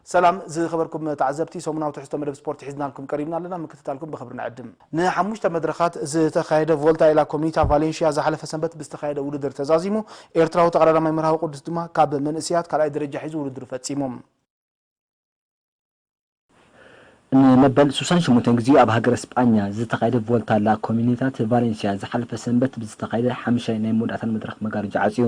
ሰላም ዝኸበርኩም ተዓዘብቲ፣ ሰሙናዊ ትሕዝቶ መደብ ስፖርት ሒዝናልኩም ቀሪብና ኣለና። ምክትታልኩም ብኽብሪ ንዕድም። ንሓሙሽተ መድረኻት ዝተኻየደ ቮልታ ኢላ ኮሚኒታ ቫሌንሽያ ዝሓለፈ ሰንበት ብዝተኻየደ ውድድር ተዛዚሙ። ኤርትራዊ ተቐዳዳማይ መርሃዊ ቅዱስ ድማ ካብ መንእሰያት ካልኣይ ደረጃ ሒዙ ውድድሩ ፈጺሙ። ንመበል ሱሳን ሸሞንተን ግዜ ኣብ ሃገረ ስጳኛ ዝተኻየደ ቮልታ ላ ኮሚኒታት ቫሌንሲያ ዝሓለፈ ሰንበት ብዝተኻየደ ሓምሻይ ናይ መወዳእታን መድረኽ መጋረጃ ዓጽዩ።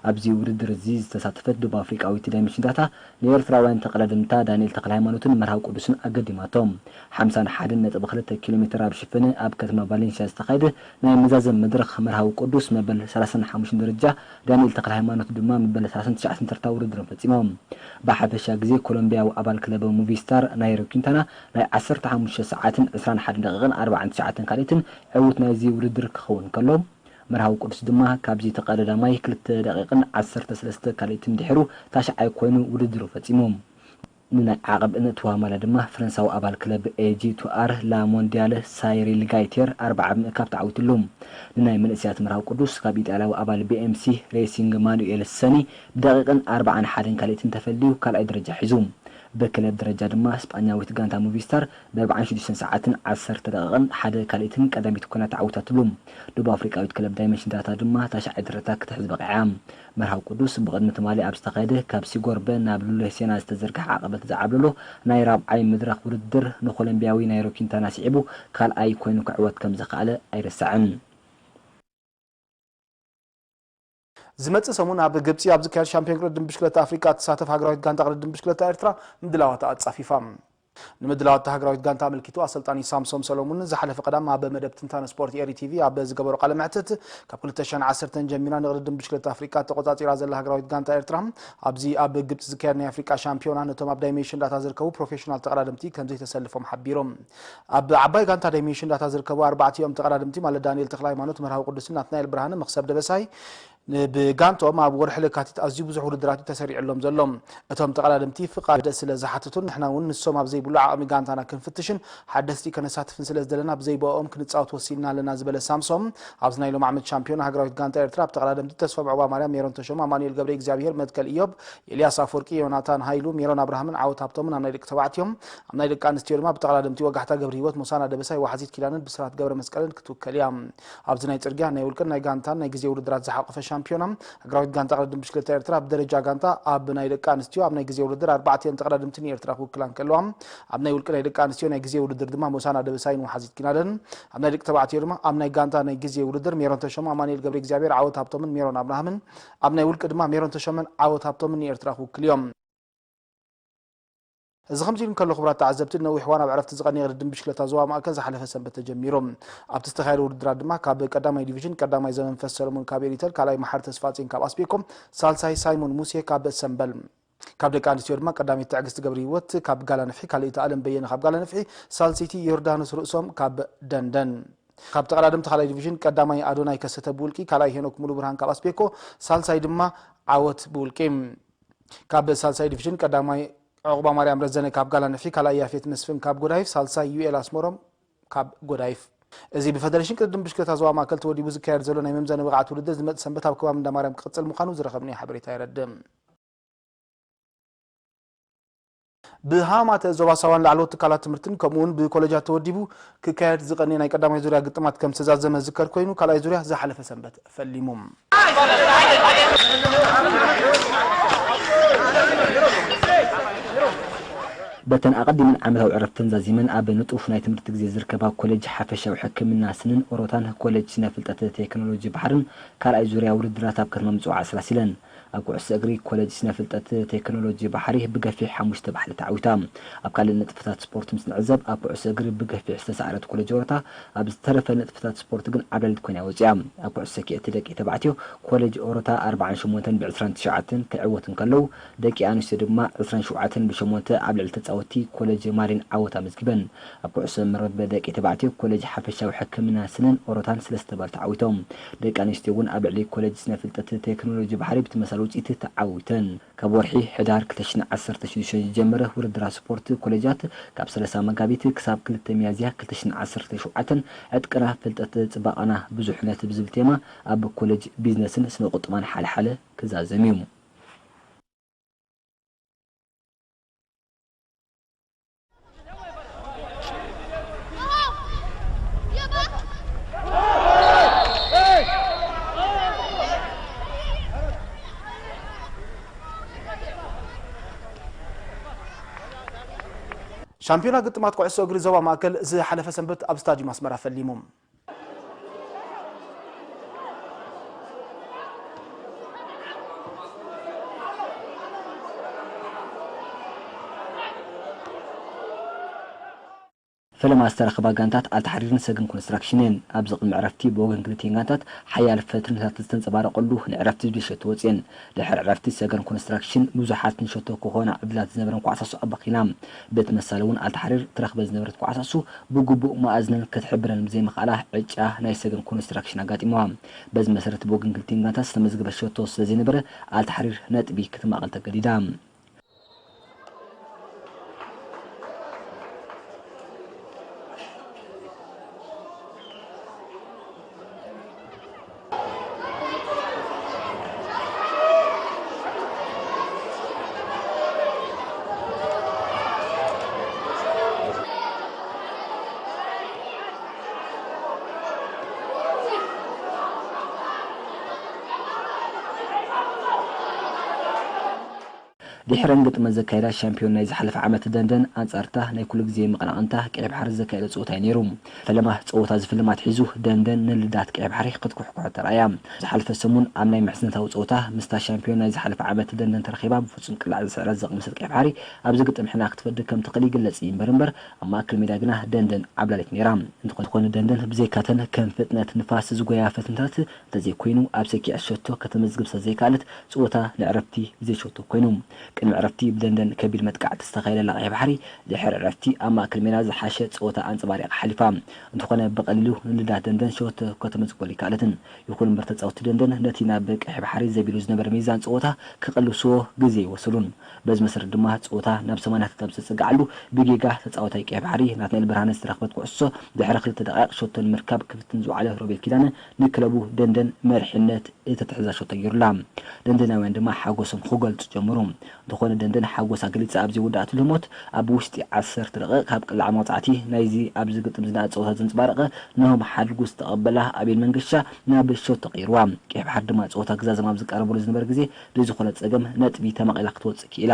ኣብዚ ውድድር እዚ ዝተሳተፈት ደቡብ ኣፍሪቃዊት ዳይመሽን ዳታ ንኤርትራውያን ተቐዳደምታ ዳንኤል ተኽለሃይማኖትን መርሃዊ ቅዱስን ኣገዲማቶም። ሓምሳን ሓደን ነጥቢ ክልተ ኪሎ ሜትር ኣብ ዝሽፈነ ኣብ ከተማ ቫሌንሲያ ዝተኻየደ ናይ መዛዘም መድረኽ መርሃዊ ቅዱስ መበል ሰላሳን ሓሙሽተን ደረጃ ዳንኤል ተኽለሃይማኖት ድማ መበል ሰላሳን ትሽዓተን ተርታ ውድድሮም ፈጺሞም። ብሓፈሻ ግዜ ኮሎምቢያዊ ኣባል ክለብ ሙቪስታር ናይሮ ኪንታና ናይ ዓሰርተ ሓሙሽተ ሰዓትን ዕስራን ሓደን ደቂቕን ኣርባዓን ትሽዓተን ካልኢትን ዕዉት ናይዚ ውድድር ክኸውን ከሎ፣ መርሃዊ ቅዱስ ድማ ካብዚ ተቐዳዳማይ ክልተ ደቂቕን ዓሰርተ ሰለስተ ካልኢትን ድሒሩ ታሽዓይ ኮይኑ ውድድሩ ፈጺሙ። ንናይ ዓቐብ እነእትዋ ማልያ ድማ ፈረንሳዊ ኣባል ክለብ ኤጂ ቱ ኣር ላ ሞንዲያል ሳይሪል ጋይቴር ኣርብዓ ብምእካብ ተዓዊትሉ። ንናይ መንእሰያት መርሃዊ ቅዱስ ካብ ኢጣልያዊ ኣባል ቢ ኤም ሲ ሬሲንግ ማኑኤል ሰኒ ብደቂቕን ኣርብዓን ሓደን ካልኢትን ተፈልዩ ካልኣይ ደረጃ ሒዙ። ብክለብ ደረጃ ድማ ስጳኛዊት ጋንታ ሙቪስታር ብ ኣርባዓን ሽዱሽተን ሰዓትን ዓሰርተ ደቂቕን ሓደ ካልኢትን ቀዳሚት ኮይና ተዓዊታትሉ። ደቡብ ኣፍሪቃዊት ክለብ ዳይመንሽን ዳታ ድማ ታሽዓይ ደረታ ክትሕዝ በቒዓ። መርሃዊ ቅዱስ ብቕድሚ ትማሊ ኣብ ዝተኻየደ ካብ ሲጎርበ ናብ ሉሌሴና ዝተዘርግሐ ዓቐበት ዝዓብለሎ ናይ ራብዓይ መድረኽ ውድድር ንኮሎምቢያዊ ናይሮ ኪንታና ስዒቡ ካልኣይ ኮይኑ ክዕወት ከም ዝኸኣለ ኣይርሳዕን። ዝመጽእ ሰሙን ኣብ ግብጺ ኣብ ዝካየድ ሻምፒዮን ቅድድም ብሽክለታ ኣፍሪቃ እትሳተፍ ሃገራዊት ጋንታ ቅድድም ብሽክለታ ኤርትራ ምድላዋታ ኣጻፊፋ። ንምድላዋት እታ ሃገራዊት ጋንታ ኣመልኪቱ ኣሰልጣኒ ሳምሶም ሰሎሙን ዝሓለፈ ቀዳም ኣብ መደብ ትንታነ ስፖርት ኤሪ ቲቪ ኣብ ዝገበሮ ቃለ መሕትት፣ ካብ ክልተ ሽሕን ዓሰርተን ጀሚራ ንቅድድም ብሽክለታ ኣፍሪቃ ተቆጻጺራ ዘላ ሃገራዊት ጋንታ ኤርትራ ኣብዚ ኣብ ግብጺ ዝካየድ ናይ ኣፍሪቃ ሻምፒዮና ነቶም ኣብ ዳይሜንሽን ዳታ ዝርከቡ ፕሮፌሽናል ተቐዳደምቲ ከም ዘይተሰልፎም ሓቢሮም። ኣብ ዓባይ ጋንታ ዳይሜንሽን ዳታ ዝርከቡ ኣርባዕቲኦም ተቐዳደምቲ ማለት ዳንኤል ተኽለ ሃይማኖት፣ መርሃዊ ቅዱስን ናትናኤል ብርሃነ መኽሰብ ደበሳይ ብጋንትኦም ኣብ ወርሒ ለካቲት ኣዝዩ ብዙሕ ውድድራት እዩ ተሰሪዕሎም ዘሎ። እቶም ተቐዳደምቲ ፍቓድ ስለ ዝሓትቱን ንሕና እውን ንሶም ኣብ ዘይብሉ ዓቕሚ ጋንታና ክንፍትሽን ሓደስቲ ከነሳትፍን ስለ ዝደለና ብዘይ ብኦም ክንጻወት ወሲንና ኣለና ዝበለ ሳምሶም፣ ኣብዚ ናይ ሎም ዓመት ሻምፒዮን ሃገራዊት ጋንታ ኤርትራ ኣብ ተቐዳደምቲ ተስፋ ምዕባ ማርያም፣ ሜሮን ተሾመ፣ ኣማኑኤል ገብረ እግዚኣብሔር፣ መትከል ኢዮብ፣ ኤልያስ ኣፈወርቂ፣ ዮናታን ሃይሉ፣ ሜሮን ኣብርሃምን ዓወት ሃብቶምን ኣብ ናይ ደቂ ተባዕትዮ፣ ኣብ ናይ ደቂ ኣንስትዮ ድማ ብተቐዳደምቲ ወጋሕታ ገብረ ህይወት፣ ሞሳና ደበሳይ፣ ዋሕዚት ኪዳነን ብስራት ገብረ መስቀልን ክትውከል እያ። ኣብዚ ናይ ጽርግያ፣ ናይ ውልቅን ናይ ጋንታን ናይ ግዜ ውድድራት ዝሓቆፈ ሻምፒዮና፣ ሃገራዊት ጋንታ ቅድድም ብሽክለታ ኤርትራ ብደረጃ ጋንታ ኣብ ናይ ደቂ ኣንስትዮ ኣብ ናይ ግዜ ውድድር ኣርባዕቲኤን ተቐዳደምቲ ንኤርትራ ክውክላ እንከለዋ፣ ኣብ ናይ ውልቂ ናይ ደቂ ኣንስትዮ ናይ ግዜ ውድድር ድማ ሞሳና ደበሳይን ዋሓዚት ኪዳነን፣ ኣብ ናይ ደቂ ተባዕትዮ ድማ ኣብ ናይ ጋንታ ናይ ግዜ ውድድር ሜሮን ተሾመ፣ ኣማኑኤል ገብረ እግዚኣብሔር፣ ዓወት ሃብቶምን ሜሮን ኣብርሃምን፣ ኣብ ናይ ውልቂ ድማ ሜሮን ተሾመን ዓወት ሃብቶምን ንኤርትራ ክውክል እዮም። እዚ ከምዚ ኢሉ እንከሎ፣ ክቡራት ተዓዘብቲ፣ ነዊሕ እዋን ኣብ ዕረፍቲ ዝቐነየ ቅድድም ብሽክለታ ዞባ ማእከል ዝሓለፈ ሰንበት ተጀሚሩ። ኣብቲ ዝተኻየደ ውድድራት ድማ ካብ ቀዳማይ ዲቪዥን ቀዳማይ ዘመንፈስ ሰለሙን ካብ ኤሪተር፣ ካልኣይ መሓር ተስፋጽዮን ካብ ኣስቤኮ፣ ሳልሳይ ሳይሞን ሙሴ ካብ ሰምበል፣ ካብ ደቂ ኣንስትዮ ድማ ቀዳመይቲ ትዕግስቲ ገብረ ህይወት ካብ ጋላ ንፍሒ፣ ካልኣይቲ ኣለም በየነ ካብ ጋላ ንፍሒ፣ ሳልሰይቲ ዮርዳኖስ ርእሶም ካብ ደንደን። ካብ ተቐዳደምቲ ካልኣይ ዲቪዥን ቀዳማይ ኣዶናይ ከሰተ ብውልቂ፣ ካልኣይ ሄኖክ ሙሉ ብርሃን ካብ ኣስቤኮ፣ ሳልሳይ ድማ ዓወት ብውልቂ። ካብ ሳልሳይ ዲቪዥን ቀዳማይ ዕቑባ ማርያም ረዘነ ካብ ጋላ ንፍሒ፣ ካልኣይ ያፌት መስፍን ካብ ጎዳይፍ፣ ሳልሳይ ዩኤል ኣስመሮም ካብ ጎዳይፍ። እዚ ብፈደሬሽን ቅድድም ብሽክለታ ዞባ ማእከል ተወዲቡ ዝካየድ ዘሎ ናይ መምዘኒ ብቕዓት ውድድር ዝመጽእ ሰንበት ኣብ ከባቢ እንዳ ማርያም ክቕጽል ምዃኑ ዝረኸብናዮ ሓበሬታ የረድእ። ብሃማተ ዞባ ሳዋን ላዕለዎት ትካላት ትምህርትን ከምኡ እውን ብኮሌጃት ተወዲቡ ክካየድ ዝቐነየ ናይ ቀዳማይ ዙርያ ግጥማት ከም ዝተዛዘመ ዝከር ኮይኑ፣ ካልኣይ ዙርያ ዝሓለፈ ሰንበት ፈሊሙ። በተን ኣቐዲመን ዓመታዊ ዕረፍተን ዛዚመን ኣብ ንጡፍ ናይ ትምህርቲ ግዜ ዝርከባ ኮሌጅ ሓፈሻዊ ሕክምና ስንን ኦሮታን ኮሌጅ ስነ ፍልጠት ቴክኖሎጂ ባሕርን ካልኣይ ዙርያ ውድድራት ኣብ ከተማ ምጽዋዕ ኣስላሲለን። ኣብ ኩዕሶ እግሪ ኮሌጅ ስነ ፍልጠት ቴክኖሎጂ ባሕሪ ብገፊሕ ሓሙሽተ ባሕሪ ተዓዊታ። ኣብ ካልእ ንጥፈታት ስፖርት ምስ ንዕዘብ፣ ኣብ ኩዕሶ እግሪ ብገፊሕ ዝተሳዕረት ኮሌጅ ኦሮታ ኣብ ዝተረፈ ንጥፈታት ስፖርት ግን ዓብለልቲ ኮይና ወጺኣ። ኣብ ኩዕሶ ሰኪዐት ደቂ ተባዕትዮ ኮሌጅ ኦሮታ ኣርብዓን ሸሞንተን ብዕስራን ትሽዓተን ክዕወት እንከለዉ፣ ደቂ ኣንስትዮ ድማ ዕስራን ሸውዓተን ብሸሞንተ ኣብ ልዕሊ ተጻወትቲ ኮሌጅ ማሪን ዓወት ኣመዝጊበን። ኣብ ኩዕሶ መርበብ ደቂ ተባዕትዮ ኮሌጅ ሓፈሻዊ ሕክምና ስነን ኦሮታን ሰለስተ ባር ተዓዊቶም። ደቂ ኣንስትዮ እውን ኣብ ልዕሊ ኮሌጅ ስነ ፍልጠት ቴክኖሎጂ ባሕሪ ብተመሳሳሊ ውጽኢት ተዓዊተን። ካብ ወርሒ ሕዳር ክልተ ሽሕን ዓሰርተ ሽዱሽተን ዝጀመረ ውድድራት ስፖርት ኮሌጃት ካብ ሰላሳ መጋቢት ክሳብ ክልተ ሚያዝያ ክልተ ሽሕን ዓሰርተ ሸውዓተን ዕጥቅና ፍልጠት ጽባቐና ብዙሕነት ብዝብል ቴማ ኣብ ኮሌጅ ቢዝነስን ስነ ቁጠባን ሓለሓለ ክዛዘም እዩ። ሻምፒዮና ግጥማት ኩዕሶ እግሪ ዞባ ማእከል ዝሓለፈ ሰንበት ኣብ ስታዲዩም ኣስመራ ፈሊሙ። ፈለማ ዝተረኸባ ጋንታት ኣልታሕሪርን ሰገን ኮንስትራክሽንን። ኣብዚ ቅድሚ ዕረፍቲ ብወገን ክልቲኤን ጋንታት ሓያል ፈትንታት ዝተንጸባረቐሉ ንዕረፍቲ ብሸቶ ወጽየን። ድሕሪ ዕረፍቲ ሰገን ኮንስትራክሽን ብዙሓት ንሸቶ ክኾና ዕድላት ዝነበረን ኳዕሳሱ ኣባኺና። ብተመሳሳሊ እውን ኣልታሕሪር ትረኽበ ዝነበረት ኳዕሳሱ ብግቡእ መኣዝነን ክትሕብረን ብዘይምኽኣላ ዕጫ ናይ ሰገን ኮንስትራክሽን ኣጋጢምዋ። በዚ መሰረት ብወገን ክልቲኤን ጋንታት ዝተመዝገበ ሸቶ ስለዘይነበረ ኣልታሕሪር ነጥቢ ክትማቐል ተገዲዳ። ድሕረን ግጥመ ዘካየዳ ሻምፒዮን ናይ ዝሓለፈ ዓመት ደንደን ኣንጻርታ ናይ ኩሉ ግዜ መቐናቕንታ ቀይሕ ባሕሪ ዘካየደ ጸወታ እዩ ነይሩ። ፈለማ ጸወታ ዝፍልም ኣትሒዙ ደንደን ንልዳት ቀይሕ ባሕሪ ክትኩሕኩሖ ተራእያ። ዝሓለፈ ሰሙን ኣብ ናይ ምሕዝነታዊ ጸወታ ምስታ ሻምፒዮን ናይ ዝሓለፈ ዓመት ደንደን ተረኺባ ብፍጹም ቅላዕ ዝስዕረት ዘቐመሰት ቀይሕ ባሕሪ ኣብዚ ግጥም ሕና ክትፈዲ ከም ትኽእል ይግለጽ እዩ እምበር እምበር ኣብ ማእከል ሜዳ ግና ደንደን ዓብላሊት ነይራ። እንተኾነ ደንደን ብዘይካተን ከም ፍጥነት ንፋስ ዝጎያ ፈትንታት እንተዘይኮይኑ ኣብ ሰኪዐ ሸቶ ከተመዝግብ ስለዘይከኣለት ጸወታ ንዕረፍቲ ብዘይ ሸቶ ኮይኑ። ቅድሚ ዕረፍቲ ብደንደን ከቢድ መጥቃዕቲ ዝተኻየደላ ቀይሕ ባሕሪ ድሕሪ ዕረፍቲ ኣብ ማእከል ሜዳ ዝሓሸ ጸወታ ኣንጸባሪቓ ሓሊፋ። እንተኾነ ብቐሊሉ ንልዳት ደንደን ሸቶ ከተመዝግበሉ ኣይከኣለትን። ይኹን እምበር ተጻወትቲ ደንደን ነቲ ናብ ቀይሕ ባሕሪ ዘቢሉ ዝነበረ ሚዛን ጸወታ ክቕልብስዎ ግዜ ኣይወሰዱን። በዚ መሰረት ድማ ጸወታ ናብ ሰማንያ ክሳብ ዝጽግዓሉ ብጌጋ ተጻዋታይ ቀይሕ ባሕሪ ናትናኤል ብርሃነ ዝተረኽበት ኩዕሶ ድሕሪ ክልተ ደቓይቕ ሸቶ ንምርካብ ክፍትን ዝወዓለ ሮቤል ኪዳነ ንክለቡ ደንደን መሪሕነት እተትሕዛ ሸቶ ገይሩላ። ደንደናውያን ድማ ሓጎሶም ክገልጹ ጀመሩ። እንተኾነ ደንደን ሓጎሳ ገሊጻ ኣብ ዘይወዳእትሉ ህሞት ኣብ ውሽጢ ዓሰርተ ደቂቕ ካብ ቅላዕ መቕጻዕቲ ናይዚ ኣብዚ ግጥም ዝነኣድ ጸወታ ዘንጸባረቐ ናሆም ሓድጉ ዝተቐበላ ኣቤል መንገሻ ናብ ሸቶ ቀይርዋ። ቀይሕ ባሕሪ ድማ ጸወታ ግዛዘም ኣብ ዝቃረበሉ ዝነበረ ግዜ ብዝኾነ ጸገም ነጥቢ ተማቒላ ክትወጽእ ክኢላ።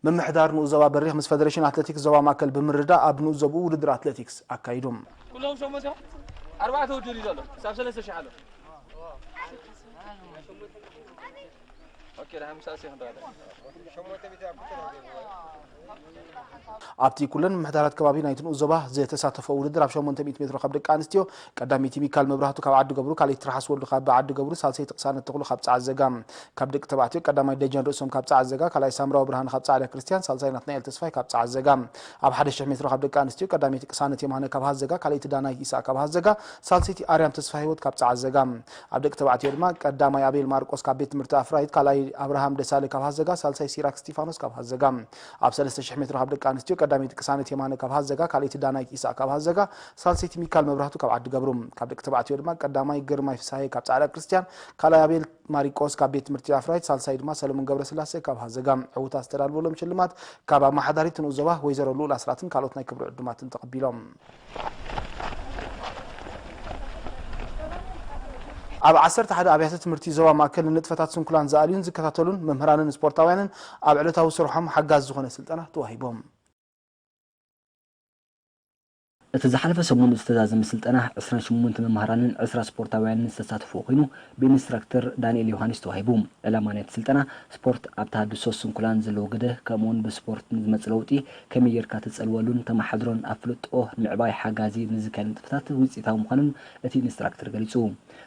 ምምሕዳር ንኡስ ዞባ በሪኽ ምስ ፈደሬሽን ኣትሌቲክስ ዞባ ማእከል ብምርድዳእ ኣብ ንኡስ ዞባኡ ውድድር ኣትሌቲክስ ኣካይዱ። ኩሎም ሸሞንተ ኣርባዕተ ውድድር እዩ ዘሎ። ክሳብ ሰለስተ ሺሕ ኣሎ። ኦኬ፣ ዳ ሓምሳ ሺሕ ክንረዳእ። ኣብቲ ኩለን ምምሕዳራት ከባቢ ናይቲ ንኡስ ዞባ ዝተሳተፎ ውድድር ኣብ ሸሞንተ ሚእቲ ሜትሮ ካብ ደቂ ኣንስትዮ ቀዳመይቲ ሚካል መብራህቱ ካብ ዓዲ ገብሩ፣ ካልኣይቲ ትርሓስ ወልዱ ካብ ዓዲ ገብሩ፣ ሳልሰይቲ ቅሳነት ተኽሉ ካብ ጸዓት ዘጋ። ካብ ደቂ ተባዕትዮ ቀዳማይ ደጀን ርእሶም ካብ ጸዓት ዘጋ፣ ካልኣይ ሳምራዊ ብርሃነ ካብ ጻዕዳ ክርስቲያን፣ ሳልሳይ ናትናኤል ተስፋይ ካብ ጸዓት ዘጋ። ኣብ ሓደ ሽሕ ሜትሮ ካብ ደቂ ኣንስትዮ ቀዳመይቲ ቅሳነት የማነ ካብ ሃዘጋ፣ ካልኣይቲ ዳናይት ኢሳቅ ካብ ሃዘጋ፣ ሳልሰይቲ ኣርያም ተስፋ ህይወት ካብ ጸዓት ዘጋ። ኣብ ደቂ ተባዕትዮ ድማ ቀዳማይ ኣቤል ማርቆስ ካብ ቤት ትምህርቲ ኣፍራይት፣ ካልኣይ ኣብርሃም ደሳለ ካብ ሃዘጋ፣ ሳልሳይ ሲራክ ስቲፋኖስ ካብ ሃዘጋ። ኣብ ሰለስተ ሽሕ ሜትሮ ካብ ደቂ ኣንስትዮ ቀዳመይቲ ቅሳነት የማነ ካብ ሃዘጋ፣ ካልኣይቲ ዳናይት ኢሳቅ ካብ ሃዘጋ፣ ሳልሰይቲ ሚካል መብራህቱ ካብ ዓዲ ገብሩ። ካብ ደቂ ተባዕትዮ ድማ ቀዳማይ ግርማይ ፍስሃየ ካብ ጻዕዳ ክርስቲያን፣ ካልኣይ ኣቤል ማሪቆስ ካብ ቤት ትምህርቲ ኣፍራይት፣ ሳልሳይ ድማ ሰለሙን ገብረስላሴ ካብ ሃዘጋ። ዕዉታት ዝተዳለወሎም ሽልማት ካብ ኣመሓዳሪት ንኡስ ዞባ ወይዘሮ ልኡል ኣስራትን ካልኦት ናይ ክብሪ ዕዱማትን ተቐቢሎም። ኣብ ዓሰርተ ሓደ ኣብያተ ትምህርቲ ዞባ ማእከል ንንጥፈታት ስንኩላን ዝኣልዩን ዝከታተሉን መምህራንን ስፖርታውያንን ኣብ ዕለታዊ ስርሖም ሓጋዚ ዝኾነ ስልጠና ተዋሂቦም። እቲ ዝሓለፈ ሰሙን ዝተዛዘመ ስልጠና ዕስራን ሸሞንተ መምህራንን ዕስራ ስፖርታውያንን ዝተሳተፍዎ ኮይኑ ብኢንስትራክተር ዳንኤል ዮሃንስ ተዋሂቡ። ዕላማ ናይቲ ስልጠና ስፖርት ኣብ ተሃድሶ ስንኩላን ዘለዎ ግደ ከምኡውን ብስፖርት ንዝመጽእ ለውጢ ከመይ ጌርካ ትጸልወሉን ተመሓድሮን ኣብ ፍልጦ ንምዕባይ ሓጋዚ ንዝካየድ ንጥፈታት ውፅኢታዊ ምዃኑን እቲ ኢንስትራክተር ገሊጹ።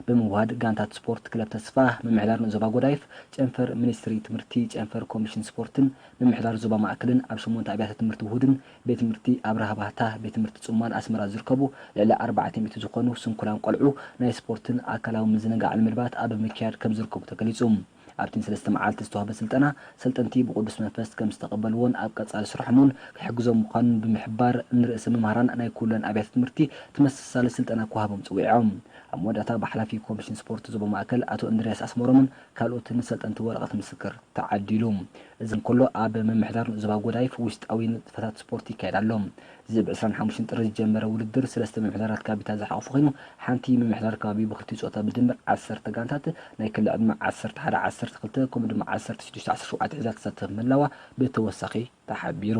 ብምውሃድ ጋንታት ስፖርት ክለብ ተስፋ፣ ምምሕዳር ንኡስ ዞባ ጎዳይፍ፣ ጨንፈር ሚኒስትሪ ትምህርቲ፣ ጨንፈር ኮሚሽን ስፖርትን ምምሕዳር ዞባ ማእከልን ኣብ ሸሞንተ ኣብያተ ትምህርቲ ውሁድን ቤት ትምህርቲ ኣብርሃ ባህታ፣ ቤት ትምህርቲ ጽማን ኣስመራ ዝርከቡ ልዕሊ ኣርባዕተ ሚእቲ ዝኾኑ ስንኩላን ቆልዑ ናይ ስፖርትን ኣካላዊ ምዝንጋዕን መደባት ኣብ ምክያድ ከም ዝርከቡ ተገሊጹ። ኣብቲ ንሰለስተ መዓልቲ ዝተዋህበ ስልጠና፣ ሰልጠንቲ ብቕዱስ መንፈስ ከም ዝተቐበልዎን ኣብ ቀጻሊ ስርሖም እውን ክሕግዞም ምዃኑን ብምሕባር፣ ንርእሰ መምህራን ናይ ኩለን ኣብያተ ትምህርቲ ተመሳሳሊ ስልጠና ክወሃቦም ጸዊዖም። ኣብ መወዳእታ ብሓላፊ ኮሚሽን ስፖርት ዞባ ማእከል ኣቶ እንድርያስ ኣስመሮምን ካልኦትን ንሰልጠንቲ ወረቐት ምስክር ተዓዲሉ። እዚ እንከሎ፣ ኣብ ምምሕዳር ዞባ ጎዳይፍ ውሽጣዊ ንጥፈታት ስፖርት ይካየድ ኣሎ። እዚ ብ ዕስራን ሓሙሽተን ጥሪ ዝጀመረ ውድድር ሰለስተ ምምሕዳራት ካቢታት ዝሓቖፈ ኮይኑ፣ ሓንቲ ምምሕዳር ከባቢ ብክልቲኡ ጾታ ብድምር ዓሰርተ ጋንታት ናይ ክሊ ዕድመ ዓሰርተ ሓደ ዓሰርተ ክልተ ከምኡ ድማ ዓሰርተ ሽዱሽተ ዓሰርተ ሸውዓተ ሒዛ ትሳተፍ ምህላዋ ብተወሳኺ ተሓቢሩ።